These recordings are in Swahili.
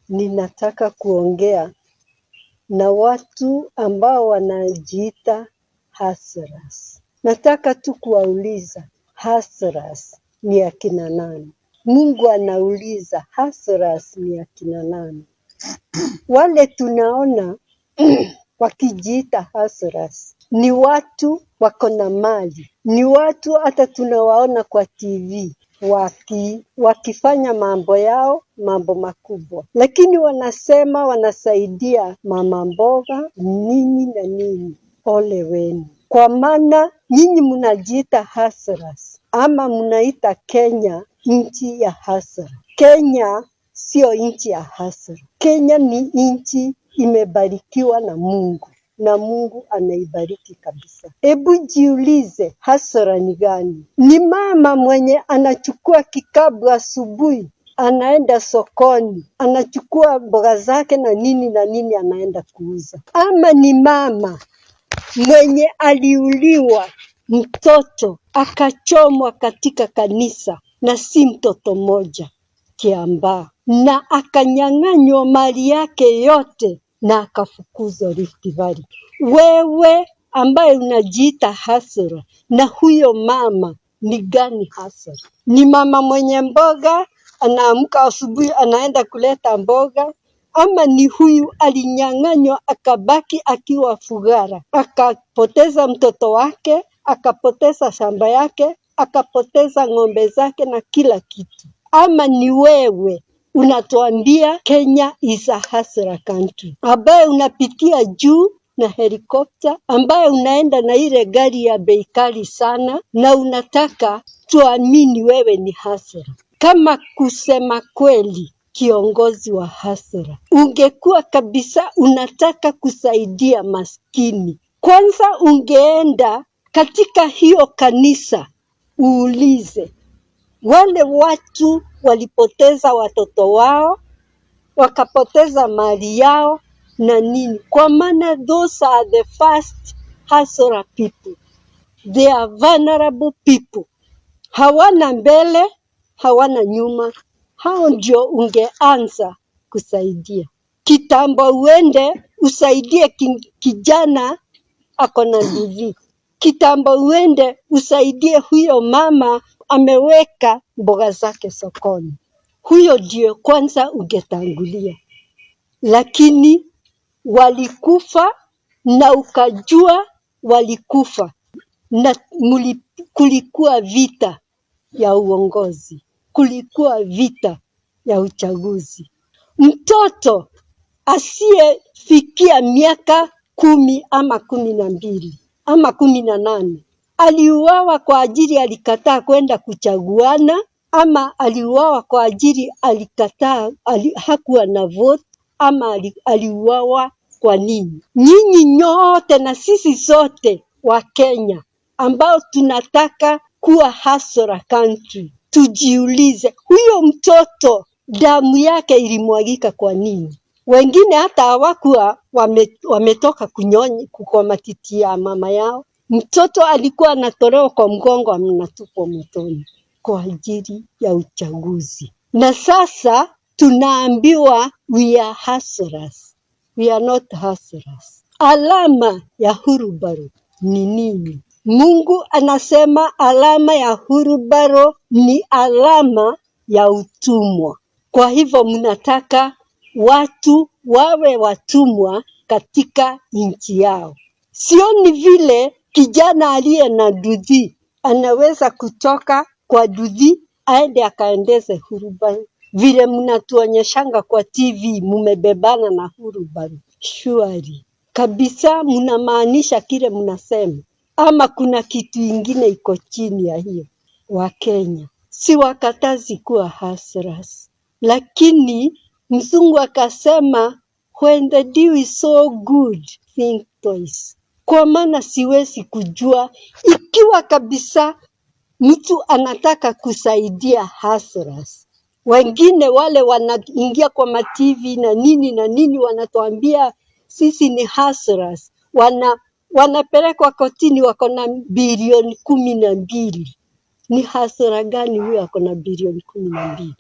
Ninataka kuongea na watu ambao wanajiita hustlers. Nataka tu kuwauliza, hustlers ni akina nani? Mungu anauliza, hustlers ni akina nani? Wale tunaona wakijiita hustlers ni watu wako na mali, ni watu hata tunawaona kwa TV wakifanya mambo yao, mambo makubwa, lakini wanasema wanasaidia mama mboga nini na nini. Ole wenu, kwa maana nyinyi mnajiita hustlers ama mnaita Kenya nchi ya hustler. Kenya sio nchi ya hustler. Kenya ni nchi imebarikiwa na Mungu na Mungu anaibariki kabisa. Hebu jiulize, hustler ni gani? Ni mama mwenye anachukua kikapu asubuhi, anaenda sokoni, anachukua mboga zake na nini na nini, anaenda kuuza, ama ni mama mwenye aliuliwa mtoto akachomwa katika kanisa, na si mtoto mmoja Kiambaa, na akanyang'anywa mali yake yote na akafukuzwa Rift Valley. Wewe ambaye unajiita hustler na huyo mama ni gani hustler? Ni mama mwenye mboga anaamka asubuhi anaenda kuleta mboga, ama ni huyu alinyang'anywa akabaki akiwa fugara, akapoteza mtoto wake, akapoteza shamba yake, akapoteza ng'ombe zake na kila kitu? Ama ni wewe unatuambia Kenya is a hustler country, ambaye unapitia juu na helikopta, ambaye unaenda na ile gari ya bei kali sana, na unataka tuamini wewe ni hustler? Kama kusema kweli, kiongozi wa hustler, ungekuwa kabisa unataka kusaidia maskini, kwanza ungeenda katika hiyo kanisa uulize wale watu walipoteza watoto wao, wakapoteza mali yao na nini, kwa maana those are the first hustler people, they are vulnerable people, hawana mbele, hawana nyuma. Hao ndio ungeanza kusaidia kitambo. Uende usaidie kijana ako na nduthi kitambo, uende usaidie huyo mama ameweka mboga zake sokoni. Huyo ndio kwanza ungetangulia, lakini walikufa na ukajua walikufa na kulikuwa vita ya uongozi, kulikuwa vita ya uchaguzi. Mtoto asiyefikia miaka 10 ama 12 ama 18 aliuawa kwa ajili alikataa kwenda kuchaguana, ama aliuawa kwa ajili alikataa hakuwa na vote, ama aliuawa kwa nini? Nyinyi nyote na sisi sote wa Kenya ambao tunataka kuwa hustler country, tujiulize, huyo mtoto damu yake ilimwagika kwa nini? Wengine hata hawakuwa wametoka kunyonya kwa matiti ya mama yao. Mtoto alikuwa anatolewa kwa mgongo anatupwa motoni kwa ajili ya uchaguzi. Na sasa tunaambiwa we are hustlers. We are not hustlers. Alama ya wheelbarrow ni nini? Mungu anasema alama ya wheelbarrow ni alama ya utumwa. Kwa hivyo mnataka watu wawe watumwa katika nchi yao. Sioni vile kijana aliye na nduthi anaweza kutoka kwa nduthi aende akaendeze wheelbarrow vile mnatuonyeshanga kwa TV mumebebana na wheelbarrow. Surely kabisa mnamaanisha kile mnasema, ama kuna kitu ingine iko chini ya hiyo? Wakenya si wakatazi kuwa hustlers, lakini mzungu akasema, "When the deal is so good, think twice." Kwa maana siwezi kujua ikiwa kabisa mtu anataka kusaidia hustlers. Wengine wale wanaingia kwa ma TV na nini na nini, wanatuambia sisi ni hustlers, wanapelekwa kotini, wako na bilioni 12. Ni hustler gani huyo ako na bilioni 12?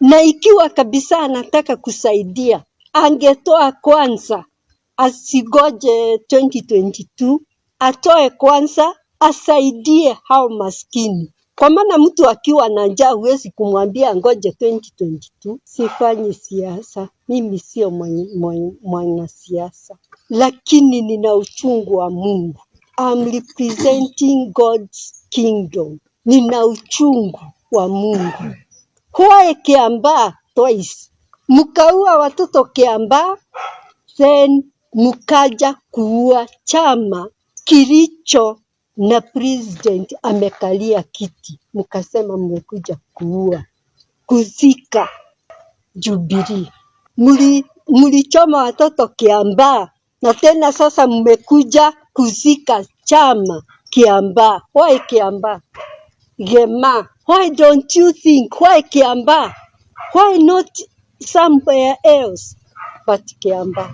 Na ikiwa kabisa anataka kusaidia, angetoa kwanza, asigoje 2022, atoe kwanza asaidie hao maskini. Kwa maana mtu akiwa na njaa huwezi kumwambia ngoje 2022. Sifanyi siasa, mimi sio mwanasiasa, lakini nina uchungu wa Mungu. I'm representing God's kingdom. Nina uchungu wa Mungu. Why Kiambaa twice? Mkaua watoto Kiambaa, then mkaja kuua chama kilicho na president amekalia kiti, mkasema mmekuja kuua, kuzika Jubilee. Mlichoma watoto Kiambaa na tena sasa mmekuja kuzika chama Kiambaa. Why Kiambaa? Gema, why don't you think, why Kiambaa? Why not somewhere else but Kiambaa?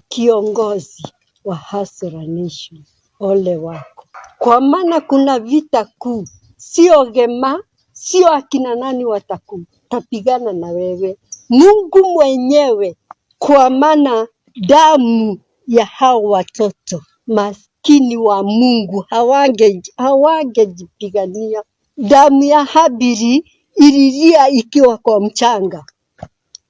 Kiongozi wa Hustler Nation, ole wako, kwa maana kuna vita kuu, sio Gema, sio akina nani watapigana na wewe, Mungu mwenyewe, kwa maana damu ya hao watoto maskini wa Mungu hawangejipigania. Damu ya Habili ililia ikiwa kwa mchanga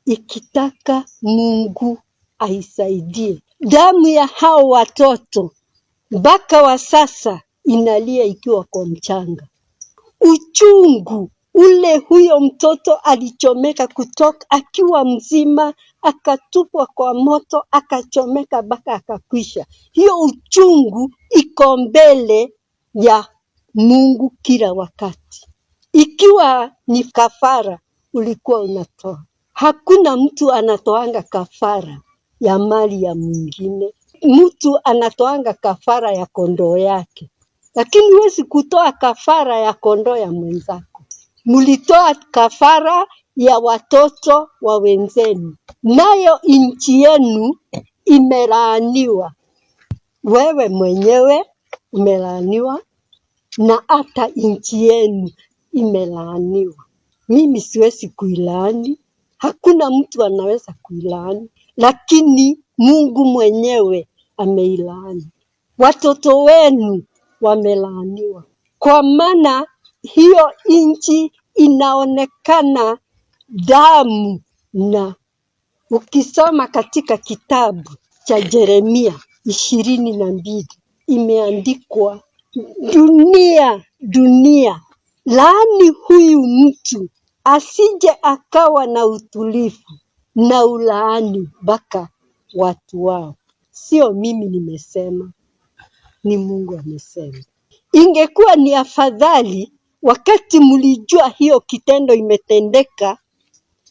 ikitaka Mungu aisaidie. Damu ya hao watoto mpaka wa sasa inalia ikiwa kwa mchanga. Uchungu ule huyo mtoto alichomeka kutoka akiwa mzima, akatupwa kwa moto, akachomeka mpaka akakwisha. Hiyo uchungu iko mbele ya Mungu kila wakati. Ikiwa ni kafara ulikuwa unatoa, hakuna mtu anatoanga kafara ya mali ya mwingine. Mtu anatoanga kafara ya kondoo yake, lakini huwezi kutoa kafara ya kondoo ya mwenzako. Mlitoa kafara ya watoto wa wenzenu, nayo nchi yenu imelaaniwa. Wewe mwenyewe umelaaniwa na hata nchi yenu imelaaniwa. Mimi siwezi kuilaani, hakuna mtu anaweza kuilaani, lakini Mungu mwenyewe ameilaani. Watoto wenu wamelaaniwa, kwa maana hiyo nchi inaonekana damu. Na ukisoma katika kitabu cha Yeremia 22 imeandikwa dunia, dunia, laani huyu mtu asije akawa na utulivu na ulaani mpaka watu wao. Sio mimi nimesema, ni Mungu amesema. Ingekuwa ni afadhali wakati mlijua hiyo kitendo imetendeka,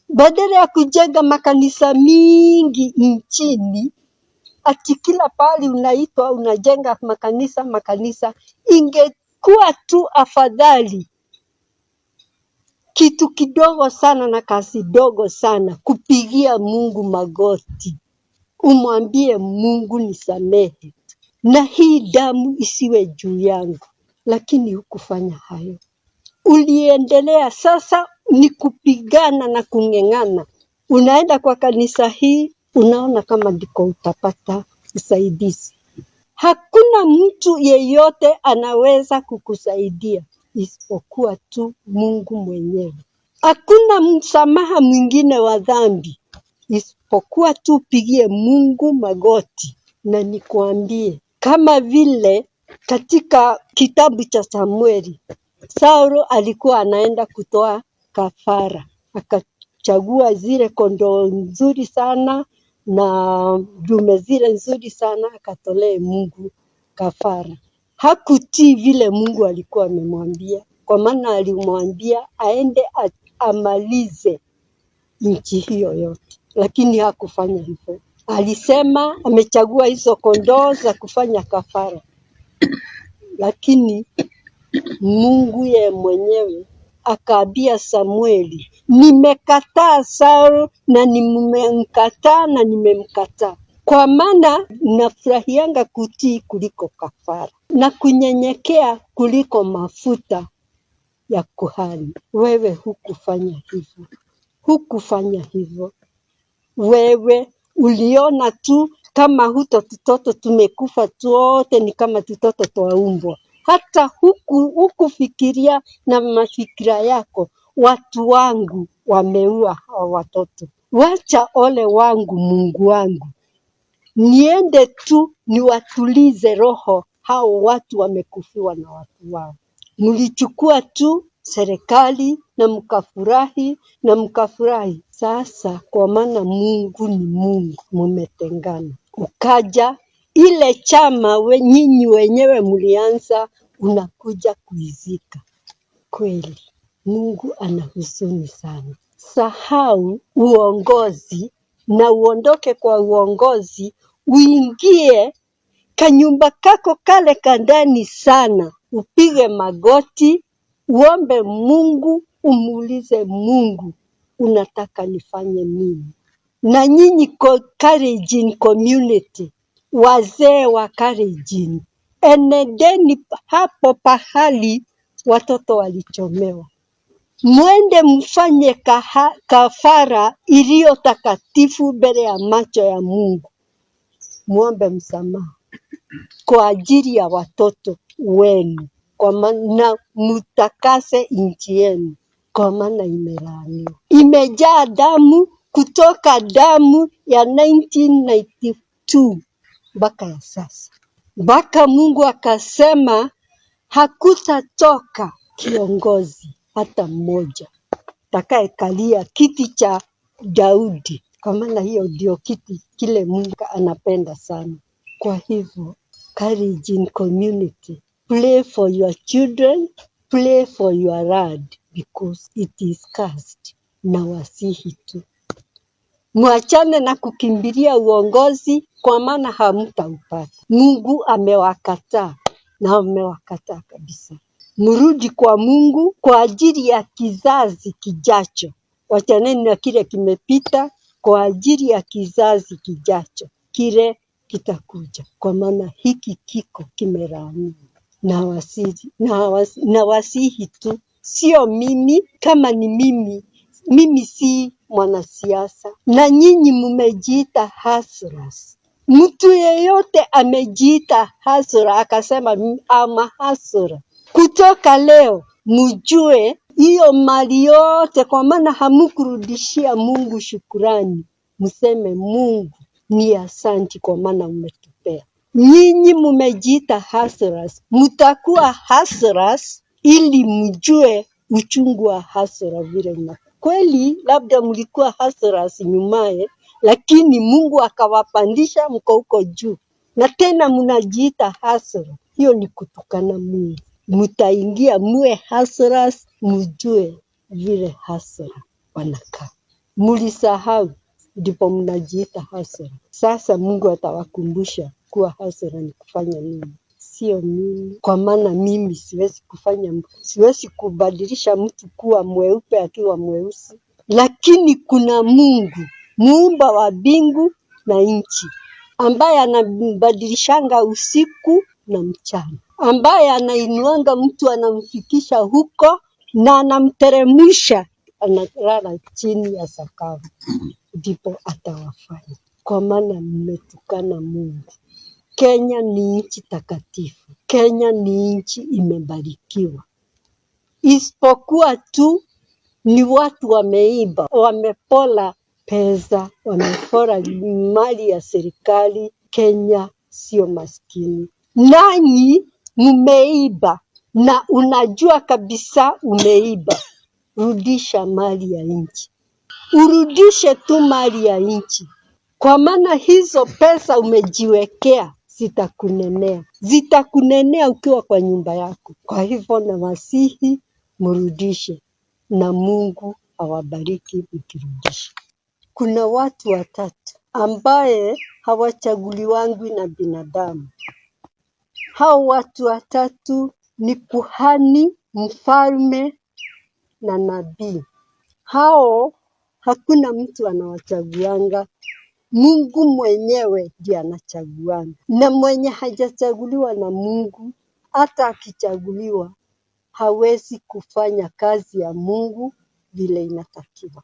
badala ya kujenga makanisa mingi nchini, ati kila pahali unaitwa unajenga makanisa makanisa. Ingekuwa tu afadhali kitu kidogo sana na kazi dogo sana, kupigia Mungu magoti, umwambie Mungu nisamehe, na hii damu isiwe juu yangu. Lakini hukufanya hayo, uliendelea. Sasa ni kupigana na kung'eng'ana. Unaenda kwa kanisa hii, unaona kama ndiko utapata usaidizi. Hakuna mtu yeyote anaweza kukusaidia isipokuwa tu Mungu mwenyewe. Hakuna msamaha mwingine wa dhambi isipokuwa tu upigie Mungu magoti. Na nikuambie, kama vile katika kitabu cha Samueli, Saulo alikuwa anaenda kutoa kafara, akachagua zile kondoo nzuri sana na dume zile nzuri sana, akatolee Mungu kafara. Hakutii vile Mungu alikuwa amemwambia, kwa maana alimwambia aende amalize nchi hiyo yote, lakini hakufanya hivyo. Alisema amechagua hizo kondoo za kufanya kafara, lakini Mungu ye mwenyewe akaambia Samueli, nimekataa Saul na nimemkataa na nimemkataa, kwa maana nafurahianga kutii kuliko kafara na kunyenyekea kuliko mafuta ya kuhani. Wewe hukufanya hivyo. Hukufanya hivyo. Wewe uliona tu kama huto tutoto tumekufa tuote ni kama tutoto twa umbwa. Hata hukufikiria na mafikira yako, watu wangu wameua hawa watoto. Wacha ole wangu, Mungu wangu, niende tu niwatulize roho hao watu wamekufiwa na watu wao. Mlichukua tu serikali na mkafurahi na mkafurahi. Sasa kwa maana Mungu ni Mungu, mumetengana. Ukaja ile chama nyinyi wenyewe mlianza, unakuja kuizika. Kweli Mungu ana huzuni sana. Sahau uongozi na uondoke kwa uongozi, uingie kanyumba kako kale kandani sana, upige magoti, uombe Mungu, umuulize Mungu, unataka nifanye nini? Na nyinyi Kalenjin community, wazee wa Kalenjin, enendeni hapo pahali watoto walichomewa, mwende mfanye kafara iliyo takatifu mbele ya macho ya Mungu, muombe msamaha kwa ajili ya watoto wenu, kwa maana mutakase nchi yenu, kwa maana imelaaniwa, imejaa damu kutoka damu ya 1992 mpaka ya sasa, mpaka Mungu akasema hakutatoka kiongozi hata mmoja atakayekalia kiti cha Daudi, kwa maana hiyo ndio kiti kile Mungu anapenda sana. Kwa hivyo Kalenjin community, pray for your children, pray for your land because it is cursed. Na wasihi tu mwachane na kukimbilia uongozi, kwa maana hamtaupata. Mungu amewakataa na amewakataa kabisa. Mrudi kwa Mungu kwa ajili ya kizazi kijacho. Wachaneni na kile kimepita, kwa ajili ya kizazi kijacho, kile kitakuja, kwa maana hiki kiko kimelaaniwa. Na wasihi tu, sio mimi. Kama ni mimi, mimi si mwanasiasa, na nyinyi mmejiita hustlers. Mtu yeyote amejiita hustler akasema I'm a hustler, kutoka leo mjue hiyo mali yote, kwa maana hamukurudishia Mungu shukurani. Mseme Mungu ni asanti, kwa maana umetupea. Nyinyi mumejiita hustlers, mtakuwa hustlers ili mjue uchungu wa hustler vile una kweli. Labda mlikuwa hustlers nyumaye, lakini Mungu akawapandisha mko huko juu, na tena mnajiita hustler. Hiyo ni kutukana Mungu. Mtaingia muwe hustlers, mjue vile hustler wanakaa. Mlisahau, ndipo mnajiita hustler. Sasa Mungu atawakumbusha kuwa hustler ni kufanya nini, sio mimi, kwa maana mimi siwezi kufanya, siwezi kubadilisha mtu kuwa mweupe akiwa mweusi, lakini kuna Mungu muumba wa mbingu na nchi, ambaye anabadilishanga usiku na mchana, ambaye anainuanga mtu anamfikisha huko na anamteremusha analala chini ya sakafu, ndipo atawafanya. Kwa maana mmetukana Mungu. Kenya ni nchi takatifu. Kenya ni nchi imebarikiwa, isipokuwa tu ni watu wameiba, wamepora pesa, wamepora mali ya serikali. Kenya sio maskini, nanyi mmeiba na unajua kabisa umeiba. Rudisha mali ya nchi, urudishe tu mali ya nchi, kwa maana hizo pesa umejiwekea zitakunenea, zitakunenea ukiwa kwa nyumba yako. Kwa hivyo nawasihi mrudishe, na Mungu awabariki mkirudisha. Kuna watu watatu ambaye hawachaguliwangwi na binadamu. Hao watu watatu ni kuhani, mfalme na nabii. Hao hakuna mtu anawachaguanga. Mungu mwenyewe ndiye anachaguana, na mwenye hajachaguliwa na Mungu, hata akichaguliwa hawezi kufanya kazi ya Mungu vile inatakiwa.